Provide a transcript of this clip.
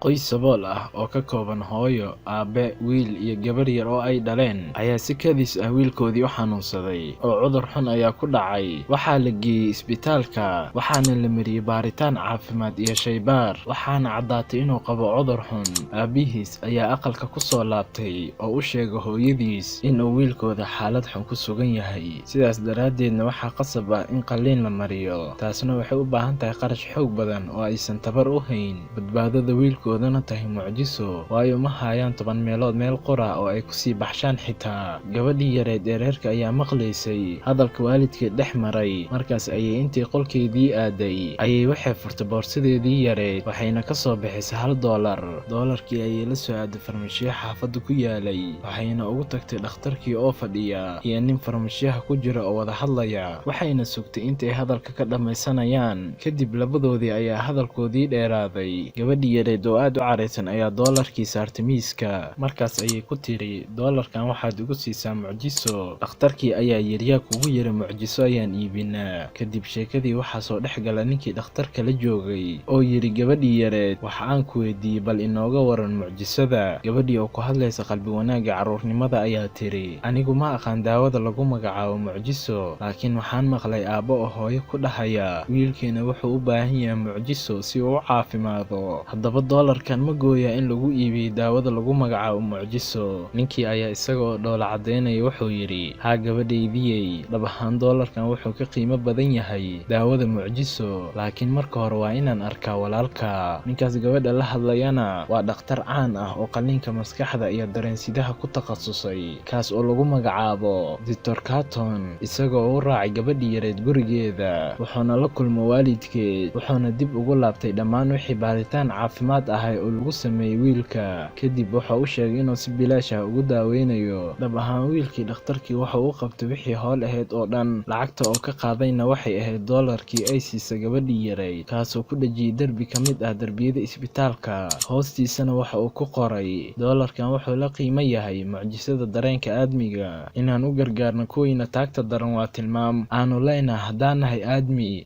Qoys sabool ah oo ka kooban hooyo, aabe, wiil iyo gabar yar oo ay dhaleen ayaa si kadis ah wiilkoodii u xanuunsaday oo cudur xun ayaa ku dhacay. Waxaa la geeyey isbitaalka, waxaana la mariyey baaritaan caafimaad iyo shaybaar, waxaana caddaatay inuu qabo cudur xun. Aabihiis ayaa aqalka ku soo laabtay oo u sheegay hooyadiis in uu wiilkooda xaalad xun ku sugan yahay, sidaas daraaddeedna waxaa qasab ah in qalliin la mariyo. Taasna waxay u baahan tahay qarash xoog badan oo aysan tabar u hayn. Badbaadada wiilkoodana tahay mucjiso, waayo ma hayaan 10 meelood meel qura oo ay ku sii baxshaan xitaa. Gabadhii yareed ee reerka ayaa maqlaysay hadalka waalidkeed dhex maray, markaas ayay intii qolkeedii aaday ayay waxay furtay boorsadeedii yareed, waxayna ka soo bixisay $1. Doolarkii ayay la soo aaday farmashiye xaafadda ku yaalay, waxayna ugu tagtay dhakhtarkii oo fadhiya iyo nin farmashiyaha ku jira oo wada hadlaya. Waxayna sugtay intay hadalka ka dhammaysanayaan. Kadib labadoodii ayaa hadalkoodii dheeraaday. Gabadhii yareed oo aad u caraysan ayaa doolarkii saartay miiska, markaas ayay ku tiri, "Doolarkan waxaad igu siisaa mucjiso." Dhakhtarkii ayaa yiri, "Yaa kugu yiri mucjiso ayaan iibinaa?" Kadib sheekadii waxaa soo dhex gala ninkii dhakhtarka la joogay oo yiri gabadhii yareed, "Waxa aan ku weydiiyey bal inooga waran mucjisada." Gabadhii oo ku hadlaysa qalbi wanaagga carruurnimada ayaa tiri, "Anigu ma aqaan daawada lagu magacaabo mucjiso, laakiin waxaan maqlay aabbo oo hooyo ku dhahaya wiilkeena wuxuu u baahan yahay mucjiso si uu u caafimaado. Haddaba doolarkan ma gooyaa in lagu iibiyo daawada lagu magacaabo mucjiso?" Ninkii ayaa isaga oo dhoola caddaynaya wuxuu yidhi, "Haa gabadhaydiyey, dhab ahaan doolarkan wuxuu ka qiimo badan yahay daawada mucjiso, laakiin marka hore waa inaan arkaa walaalka." Ninkaas gabadha la hadlayana waa dhakhtar caan ah oo qalliinka maskaxda iyo dareensidaha ku takhasusay, kaas oo lagu magacaabo Dr. Carton. Isagoo u raacay gabadhii yareed gurigeeda, wuxuuna la kulmay waalidkeed, wuxuuna dib ugu laabtay dhammaan wixii baaritaan caafimaad ahaa oo lagu sameeyey wiilka. Kadib waxa uu sheegay inuu si bilaash ah ugu daaweynayo. Dhab ahaan wiilkii dhakhtarkii waxa uu qabtay wixii hawl ahayd oo dhan, lacagta oo ka qaadayna waxay ahayd doolarkii ay siisay gabadhii yareyd, kaasoo ku dhejiyey derbi ka mid ah derbiyada isbitaalka. Hoostiisana waxa uu ku qoray, "Doolarkan wuxuu la qiimo yahay mucjisada dareenka aadmiga. Inaan u gargaarno kuwiina taagta daran waa tilmaam aanu leenahay haddaan nahay aadmi."